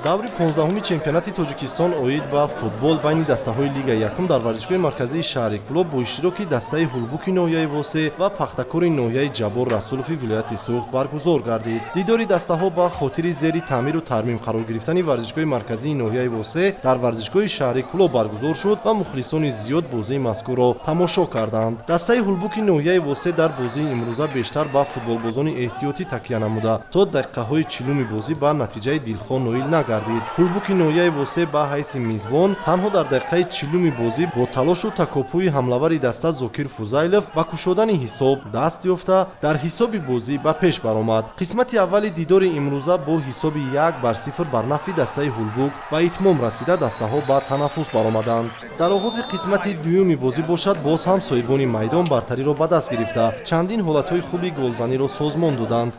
Даври 15-уми чемпионати Тоҷикистон оид ба футбол байни дастаҳои Лигаи якум дар варзишгоҳи марказии шаҳри Кӯлоб бо иштироки дастаи Ҳулбуки ноҳияи Восе ва Пахтакори ноҳияи Ҷаббор Расулови вилояти Суғд баргузор гардид. Дидори дастаҳо ба хотири зери таъмиру тармим қарор гирифтани варзишгоҳи марказии ноҳияи Восе дар варзишгоҳи шаҳри Кӯлоб баргузор шуд ва мухлисони зиёд бозии мазкурро тамошо карданд. Дастаи Ҳулбуки ноҳияи Восе дар бозии имрӯза бештар ба футболбозони эҳтиётӣ такя намуда, то дақиқаҳои 40-уми бозӣ ба натиҷаи дилхоҳ ноил нагардид. Ҳулбуки ноҳияи Восе ба ҳайси мизбон танҳо дар дақиқаи 40-уми бозӣ бо талошу такопӯи ҳамлавари даста Зокир Фузайлов ба кушодани ҳисоб даст ёфта, дар ҳисоби бозӣ ба пеш баромад. Қисмати аввали дидори имрӯза бо ҳисоби 1-0 бар нафъи дастаи Ҳулбук ба итмом расида, дастаҳо ба танаффус баромаданд. Дар оғози қисмати дуюми бозӣ бошад, боз ҳам соҳибони майдон бартариро ба даст гирифта, чандин ҳолатҳои хуби голзаниро созмон доданд.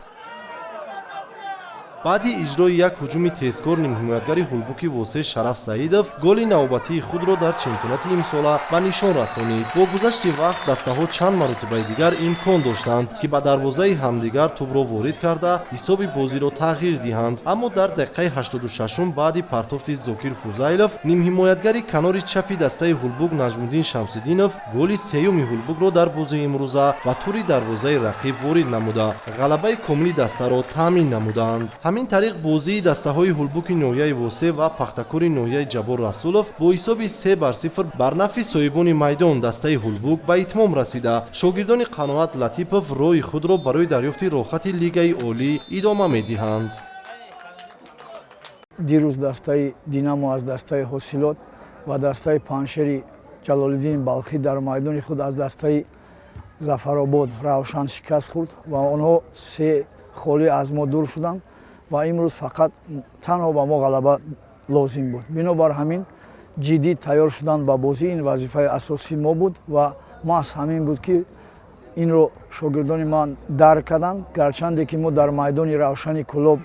Баъди иҷрои як ҳуҷуми тезкор нимҳимоятгари Ҳулбуки Восе Шараф Саидов голи навбатии худро дар чемпионати имсола ба нишон расонид. Бо гузашти вақт дастаҳо чанд маротибаи дигар имкон доштанд, ки ба дарвозаи ҳамдигар тӯбро ворид карда, ҳисоби бозиро тағйир диҳанд, аммо дар дақиқаи 86-ум баъди партофти Зокир Фузайлов нимҳимоятгари канори чапи дастаи Ҳулбук Наҷмуддин Шамсиддинов голи сеюми Ҳулбукро дар бозии имрӯза ба тури дарвозаи рақиб ворид намуда, ғалабаи комили дастаро таъмин намуданд. Ҳамин тариқ бозии дастаҳои Ҳулбуки ноҳияи Восе ва Пахтакори ноҳияи Ҷаббор Расулов бо ҳисоби 3-0 бар нафъи соҳибони майдон дастаи Ҳулбук ба итмом расида, шогирдони Қаноат Латипов роҳи худро барои дарёфти роҳхати Лигаи олӣ идома медиҳанд. Дирӯз дастаи Динамо аз дастаи Ҳосилот ва дастаи Панҷшери Ҷалолиддини Балхӣ дар майдони худ аз дастаи Зафаробод Равшан шикаст хӯрд ва онҳо се холӣ аз мо дур шуданд ва имрӯз фақат танҳо ба мо ғалаба лозим буд. Бинобар ҳамин ҷиддӣ тайёр шудан ба бозӣ ин вазифаи асосии мо буд ва маҳз ҳамин буд, ки инро шогирдони ман дарк карданд. Гарчанде ки мо дар майдони Равшани Кӯлоб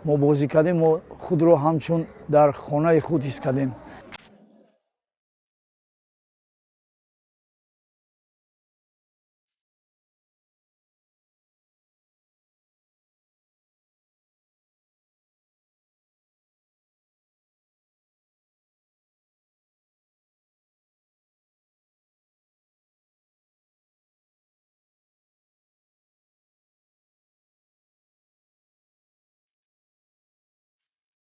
мо бозӣ кардем, мо худро ҳамчун дар хонаи худ ҳис кардем.